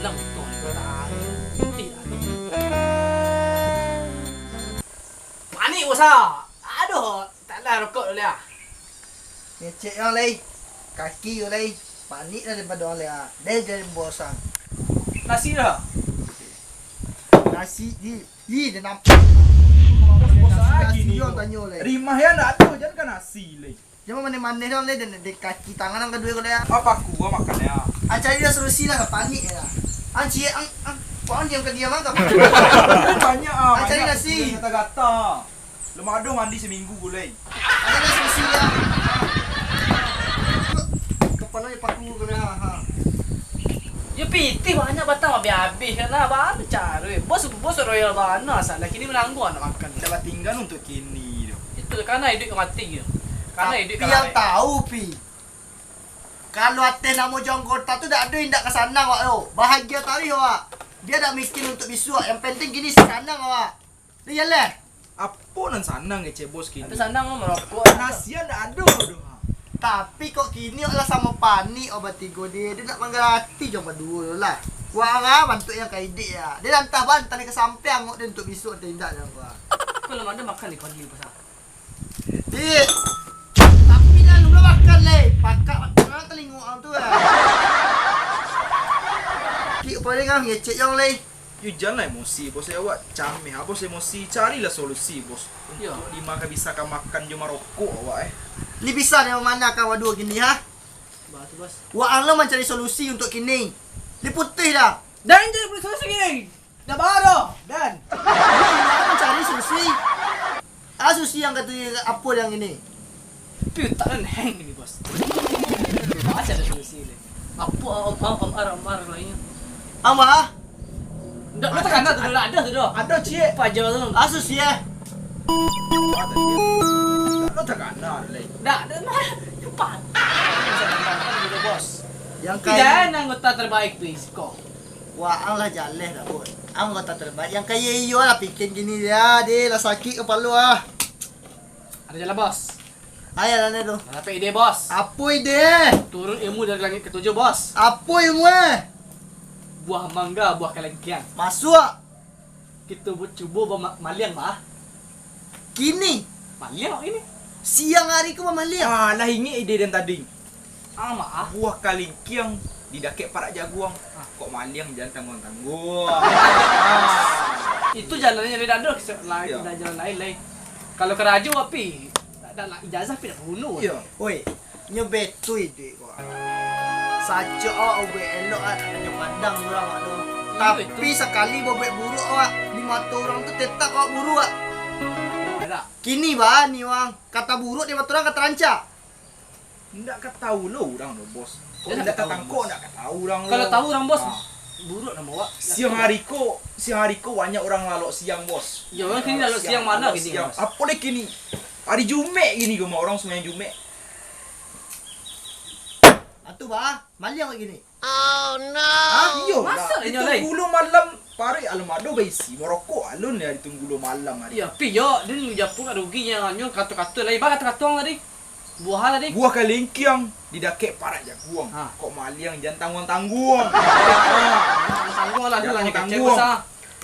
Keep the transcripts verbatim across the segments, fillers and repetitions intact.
Malam tu, putih lah tu. Panik, bos, ah. Aduh, tak lah rokok dulu, ah. Ngecek yang lai. Kaki yo lai. Panik lah daripado orang lai, ah. Deh, jadi bos, ah. Nasi dah? Nasi, di, di, dia nampak. Bos, bos, ah, nasi, gini, yo, bos. Tanyo lai. Rimah ya ndak ado, jan ka nasi lai. Jangan maneh-maneh dong, Le, den, den kaki tangan ang kaduo ko, Le, ah. Apa aku gua makan ya? Ah, cari lah solusi lah, panik ya. Ang ciek, ang, ang, kok ang diam ka diam, ang ka. Banyak, ah, ah, cari banyak nasi. Gata-gata. Lemah doh mandi seminggu gulai. Ada lah solusi lah. Kepala dia paku ko, Le, ha, ha. Yo pitih banyak batang abih-abih kan lah, bana caro, eh. Bos, bos royal bana, salah kini manangguang nak makan. Indak batinggan untuak kini tu. Itu, karena iduik ka mati tu. Karena iduik ka mati. Tapi yang tahu, Pi, kalau ateh namo jo anggota tu dak ado indak ka sanang awak tu. Bahagia taruih awak. Dia dak mikir untuak bisuak, yang penting kini sanang awak. Iyolah. Apo nan sanang kecek bos kini? Ado sanang lo marokok. Nasi ndak ado doh. Tapi kok kini awak lah samo panik awak batigo, dia, dia nak manggalati jo baduo tu lah. Wah, ah, bantuak yang ka idik ya. Dia antah bantah ni ka sampai angok dia untuak bisuak atau indak dia, wah. Kalau ado makan di pagi pasal. Dik. Tapi jangan dulu makan, Le. Pakak, pakak telingo ang tu, eh. Kik paling ah ngecek yang, Le. Yo, janlah emosi, bos, eh, awak. Cameh, ah, bos, emosi. Carilah solusi, bos. Iyo. Untuak di ma ka bisa ka makan jo marokok awak, eh. Li bisa dari mana ka waduh kini, ha? Bah, tu, bos. Wa ang lo mancari solusi untuak kini. Li putuih dah. Dan cari solusi kini. Dah baroh, Dan. Wa ang mancari solusi. Ah, solusi yang kata apo yang ini? Tapi utak kan hang ni, bos. Masih ada solusi ni. Apo, om, om, om, ar, om, ar, lainnya. Ama? Ndak, lu takana tu, ndak ada tu doh. Ada, ciek. Apa aja tu? Asus, ya. Ndak, lu takana, Le. Ndak, ada, nah, cepat. Bisa datang, kan, gitu, bos. Yang tidak kayak ada anggota terbaik, please, kok. Wah, ang lah jaleh lah, Bos. Anggota terbaik. Yang kayak iyo lah, bikin gini, ya, deh, lah sakit kepala, ah. Ada jalan, bos. Ayo lah, tu. Dah dapat ide, bos. Apa ide? Turun ilmu dari langit ketujuh, bos. Apa ilmu, eh? Buah mangga, buah kalengkiang. Masuk. Kita buat cubo bama-, maliang, bah. Kini? Maliang kok kini. Siang hari ko bamaliang. Ah, lah ingek ide den tadi. Ah, maaf. Buah kalingkiang di dakek parak jaguang. Ah. Kok maliang jan tangguang-tangguang. Ah. Itu jalannya dari dado, lain, iyo, dah jalan lain, lain. Kalau karajo api, dah, dah lah, ijazah pi dah bunuh. Iyo. Oi, nyo betul iduik ko. Sajo awak ubuik elok awak, nyo pandang urang awak tu. Iyo, tapi itu. Sakali babuek buruak awak, di mato urang tu tetap awak buruak. Ada. Kini baa ni, Wang? Kata buruak di mato urang kata rancak. Ndak ka tahu lo urang tu, Bos. Kok ndak ka tahu, Bos. Ndak ka tahu urang lo. Kalau tahu urang, Bos, ah, buruak namo awak. Siang hari ko, siang hari ko banyak urang lalok siang, Bos. Yo, urang kini lalok siang, lalok siang, mano kini, Bos? Apo deh kini? Hari Jumek kini ko mah, urang sumbayang Jumek. Atu baa, maliang kini. Oh no. Hah? Iyo lah. Masa lah inyo lai? Ditunggu lo malam, paruik alun ado baisi, marokok alun lah ditunggu lo malam hari. Iyo, pi yo, den japuik rugi nyo, nyo kato-kato lai. Baa kato-kato ang tadi? Buah tadi? Buah kalingkiang di dakek parak jaguang. Ha. Kok maliang jan tangguang-tangguang. Tangguang lah, jan tangguang-tangguang.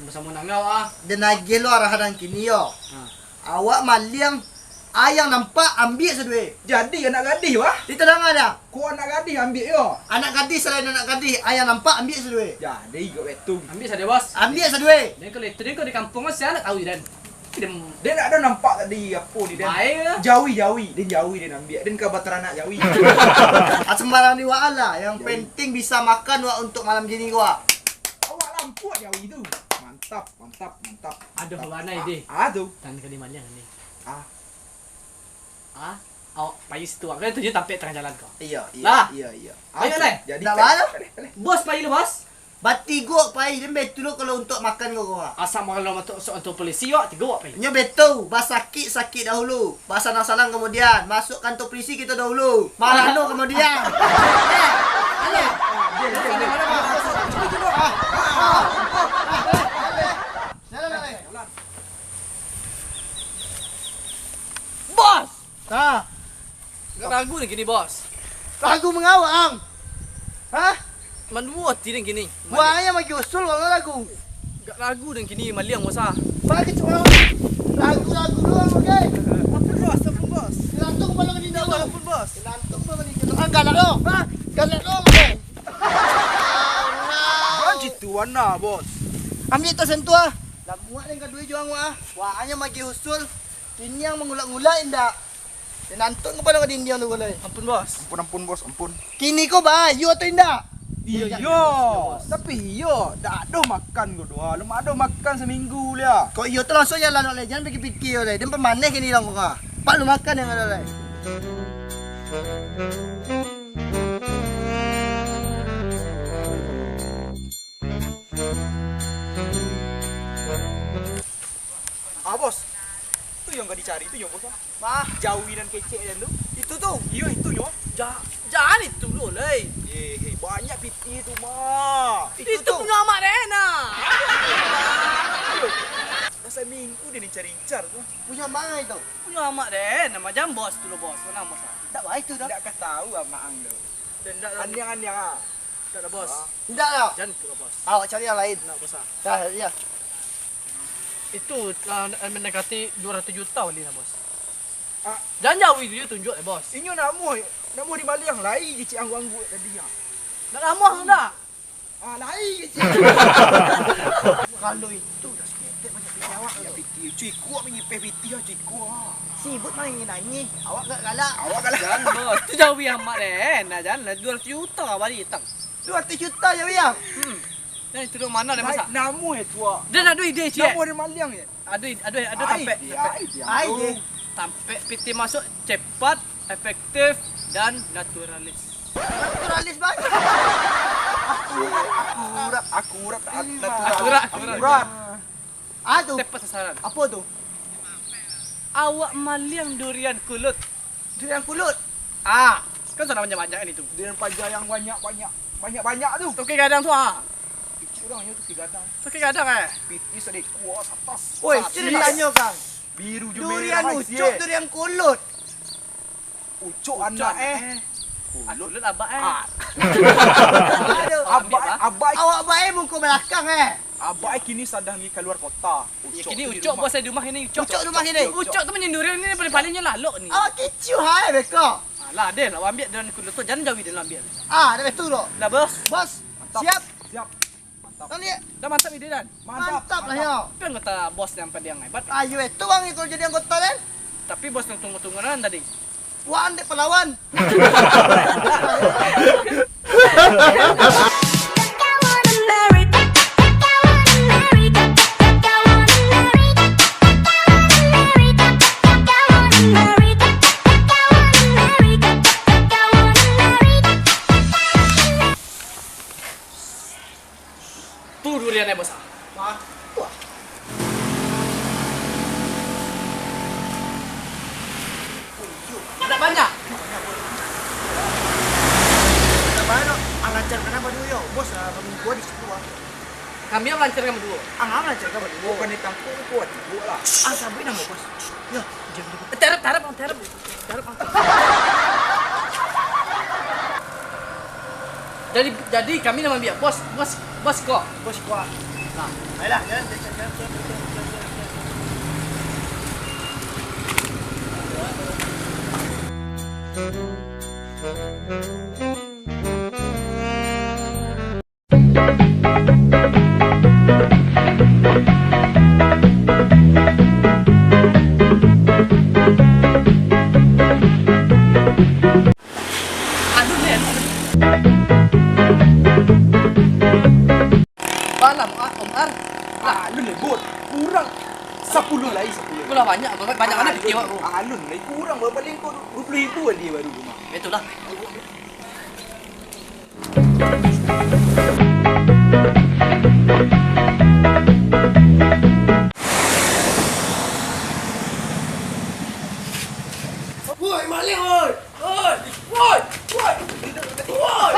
Basamo nangau ah. Den agiah lo arahan ang kini yo. Ha. Awak maliang, ayang nampak, ambiak sadue. Jadi anak gadih, wah? Di tadanga dah. Ko anak gadih ambiak yo? Anak gadih, salain anak gadih, ayang nampak, ambiak sadue. Jadi kok betul. Ambiak sadue, Bos. Ambiak sadue. Den ko letter, den ko di kampuang, sia nak tahu, den. Den. Den nak ado nampak tadi apo ni, den? Bae lah. Jawi, jawi. Den jawi, den ambiak. Den ka bataranak jawi. Ah, sembarang di wak lah. Jawi. Yang penting bisa makan wak untuk malam kini ko, wak. Awak lampuak jawi tu. Mantap. Mantap, mantap, mantap. Aduh, mantap. Bana ide. Ah, ah, tu. Tan ka dimaliang ni. Ah. Ah, awak pai situ. Awak kan tunjuk tampek tangah jalan ko. Iyo, iyo, Lah. Iyo, iyo. Ah, ayo, tu. Lai. Jadi, Dah lah, lah. Bos pai lu, Bos. Batigo pai, den betul lo kalau untuak makan ko, ko. Asa makan lo untuak, untuak polisi, yo, tigo pai. Nyo betul, basakik-sakik dahulu, basanang-sanang kamudian, masuk kantor polisi kito dahulu, marano kamudian. Eh, alah. Bos! Nah. Gak lagu ni kini, Bos. Lagu mangawak, Ang? Hah? Manduo ati ni kini. Buahnya magi usul kalau lagu. Gak lagu dan kini maliang, Bos, ah. Bagi cuma lagu-lagu doang, oke? Ampun, Bos, ampun, Bos. Lantung kepala ni dah, Bos. Ampun, Bos. Lantung kepala ni. Ah, galak lo. Hah? Galak lo, oke? Bukan gitu, Wana, Bos. Ambil tas sentuh, ah. Lah muak yang kedua juang, wah. Wah, hanya magi usul. Kini yang mangulak-ngulak indak. Nantuk kepala ka dindiang tu, Bos. Ampun, Bos. Ampun, ampun, Bos, ampun. Kini ko ba, iyo atau indak? Iyo, Bos. Tapi iyo, dak ado makan ko doh. Alun ado makan saminggu liak. Kok iyo tu langsung jalan, Lek. Jan pikir-pikir, Lek. Den pamaneh kini lah ko ka. Pak lu makan yang ado, Lek. Ah, Bos. Tu yang ka dicari tu nyo, Bos, ah. Mah, jawi nan kecek dan tu. Itu tu. Iyo, itu nyo. Ja-, jan itu lo, Lei. Eh, hei, banyak pitih tu, mah. Itu Itu tu. Punyo amak den, nah. Dah saminggu den incar-incar tu. Punyo amak itu? Punyo amak den, nama jam Bos tu lo, Bos. Mana Bos, ah? Ndak baik tu dah. Ndak ka tahu amak ang tu. Dan ndak Andiang-andiang, ah. Ndak lah, Bos. Ah. Ndak lah. Jan tu lah, Bos. Awak cari yang lain. Ndak, Bos, ah. Dah, iya. Itu, ah, mendekati dua ratus juta bali lah, Bos. Ah. Jan jawi tu, tunjuk lah, Bos. Inyo namuah, namuah di maliang lai kecek angguak-angguak tadi, ah. Ndak namuah tu ndak? Ah, lai kecek. Kalau itu dah seketek banyak pitih awak tu. Pitih, cuy, kuat manyipeh pitih, ah, cuy, kuat. Sibuk nangih-nangih, awak gak galak. Awak galak. Jan, Bos. Tu jawi amak den. Nah, jan, dua ratus juta bali tang. Dua ratus juta jawi, Ang? Hmm. Jan itu dulu mana den masak? Namuah itu, ah. Den ado ide, ciek. Namuah di maliang, ciek. Ado, ado, ado tampek, tampek. Ai, dia. Tampek pitih masuk cepat, efektif, dan naturalis. Naturalis banyak. Akurat, akurat, akurat, natural. Akurat, akurat. Akurat. Ah, tu. Tepat sasaran. Apo tu? Awak maliang durian kulut. Durian kulut. Ah, kan sudah banyak-banyak kan itu. Durian paja yang banyak-banyak, banyak-banyak tu. Toke gadang tu, ah. Kecil orang nyo toke gadang. Toke gadang, eh? Pitih sadek kuah atas. Oi, ceritanyo, Kang. Biru jo merah, ucok, durian kulut. Ucok anak, eh. Kulut abak, eh. Ah. Aduh. Abak, abak. Awak bae muko balakang, eh. Abak, eh, kini sadang di kaluar kota. Ya, kini ucok bos di rumah ini, ucok. Ucok rumah ini. Ucok tu manyinduri ini paling-palingnya lalok ni. Awak kicuah, eh, beko. Alah, deh, lah ambiak dalam kulit tu, jan jawi dalam ambiak. Ah, dah betul tu. Dah, bos. Bos, siap. Siap. Mantap. Kau lihat. Dah mantap ide, Dan. Mantap, mantap lah, yo. Kan kata bos yang paling hebat. Ayo, itu bang, kalau jadi anggota, Dan. Tapi bos yang tunggu-tunggu, Dan, tadi. Wah, andek palawan. Tu durian, eh, bos, ah. Wah, tu, ah. Banyak. Banyak. Ah, lancarkan apa dulu, yo? Bos, ah, kami dua di situ, ah. Kami yang lancarkan berdua. Ah, lancarkan berdua. Bukan di tampung, kuat juga lah. Ah, sabut nama, bos. Ya, diam dulu. Tarap, tarap, tarap. Tarap. Jadi, jadi kami nak ambil bos, bos, bos ko. Bos ko. Nah. Ayolah, jalan, jalan, jalan, jalan. Aduh, Len. Balam, ah, Om Ar. Alun Sapuluah lai, sapuluah. Itulah banyak, banyak, banyak mana pitih awak tu. Alun lai, kurang bapak lengko tu. Dua puluah ribu kan dia baru rumah. Itulah. Woi, maling, woi! Woi! Woi! Woi! Woi!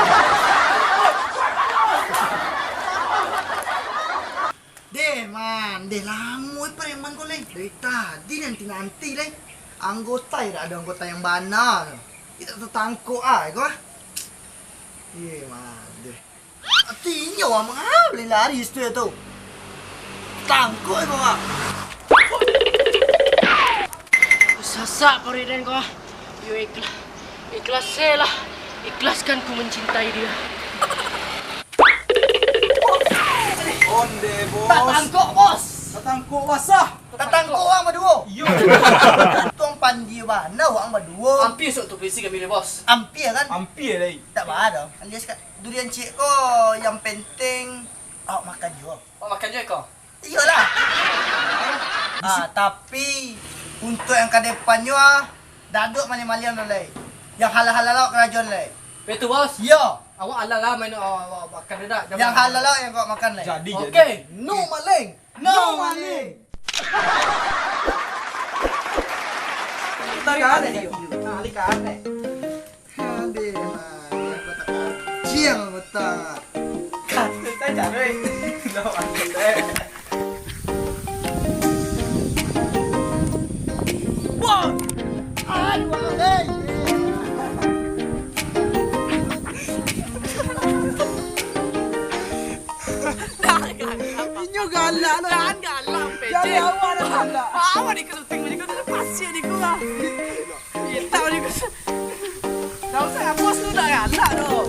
Deh, man, deh, lamo preman ko, Leng. Dari tadi nanti-nanti, Leng. Anggota, indak ado anggota yang bana tu. Indak tatangkok ai ko, ah. Iye, man, deh. Atinyo, ah, mangapa lari situ tu? Tangkok ai ko, ah. Sasak paruik den ko. Yo ikhlas, ikhlas lah. Ikhlaskan ku mencintai dia. Onde, Bos. Tatangkok, Bos. Tatangkok basah. Tatangkok urang baduo. Iyo. Untuang pandia bana urang baduo. Ampia sok tu polisi kami ni, Bos. Ampia kan? Ampia lai. Tak baa doh. Alias kan durian ciek ko yang penting awak makan juo. Awak makan juo ko? Iyolah. Ah, tapi untuak yang ka depannyo, ah, dak ado maliang-maliang tu lai. Yang halal-halal awak karajoan lai. Betul, Bos. Iyo. Awak halal lah main, awak, awak makan dak? Yang halal awak yang awak makan lai. Jadi, oke, jadi. No maling. No maling. Tarik arek, yuk. Nah, tarik arek. Adeh, nah, yang kotak kacang, kotak. Kacang saja, weh. Wah! Aduh, hei. Inyo galak lah. Jan galak, pecel. Jadi awak dah galak. Awak di kesuting, di kesuting pasir di gua. Kita di kesuting. Dah usah, bos tu dah galak tu.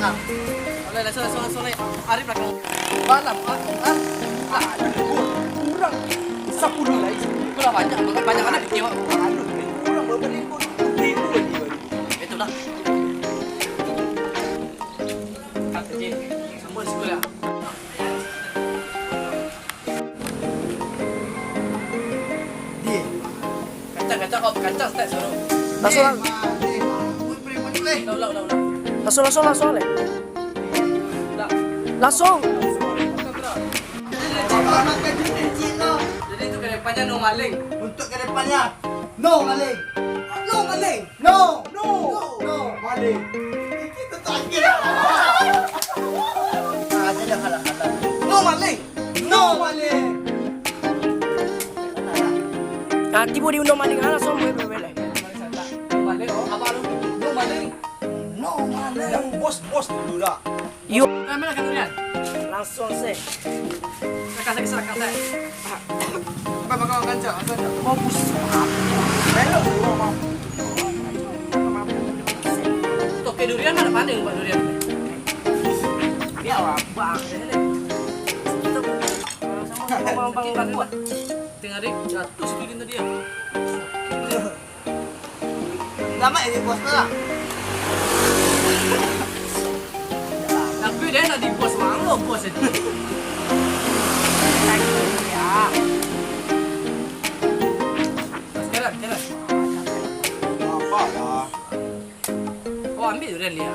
Nah, oleh, langsung, langsung, langsung, oleh. Arif belakang. Balam, ah, ah. Ah, kurang. Sapuluah lai. Kurang banyak, banyak, banyak mana pitih awak. Alun, kurang berapa lingkun? Lingkun lagi baru. Itulah. Kata je. Semua sekolah. Di. Kacang, kacang, kau kacang, start dulu. Langsung, lang-, ulang, ulang, ulang. Langsung, langsung, langsung, leh. Ulang. Langsung. Jadi, itu ke depannya no maling. Untuk ke depannya, no maling. No maling. No. No. No. No. Maling. Iki tetangga. Ah, jangan halang-halang. No maling. No maling. Ah, tibo di no maling, ah, langsung boleh, boleh, boleh. Maling, oh, apa lu? No maling. No maling. Yang bos-bos dulu dah. Yo. Eh, mana kan durian? Langsung se. Kakak saya, kakak saya. Apa bakal kancak, kancak? Mau pusing. Belok, mau. Toke durian mana panen, Pak, durian? Ini awak abang, ya, ini. Sama-sama, Bang, Bang. Tengah hari jatuh situ dia tadi, ya. Lama ya di bos tu lah. Tapi dia nak di bos, bang, lo bos itu. Ya. Sekarang, sekarang. Apa lah? Oh, ambil durian dia.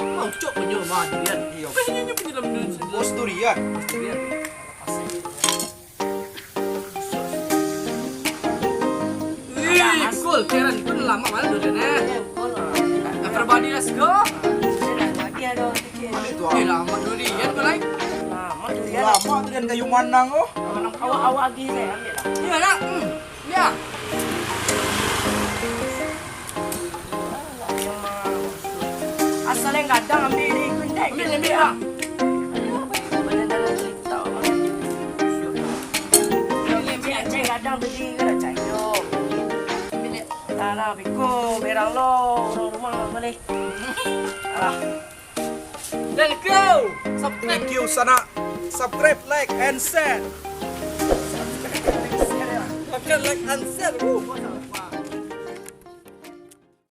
Mau cok punya rumah durian. Iya. Apa sih dia punya dalam durian? Bos durian. Bos durian. Wih, cool, Karen, itu lama banget durian, eh. Everybody, let's go. Mana itu, ah? Eh, lama durian, kau, like. Lama durian. Lama durian kayu manang, oh. Awak, awak lagi, saya ambil lah. Iya, nak. Hmm. Ya. Asal yang gadang ambil di kuntai. Ambil, ambil, bang. Badan dalam cerita, bang. Ambil, ambil, ambil. Gadang beli ke nak cayok. Ambil, ambil. Entah lah, beko, berang lo, orang rumah boleh. Alah. Thank you. Subscribe. Thank you, sanak. Subscribe, like, and share. Like and share. Woo.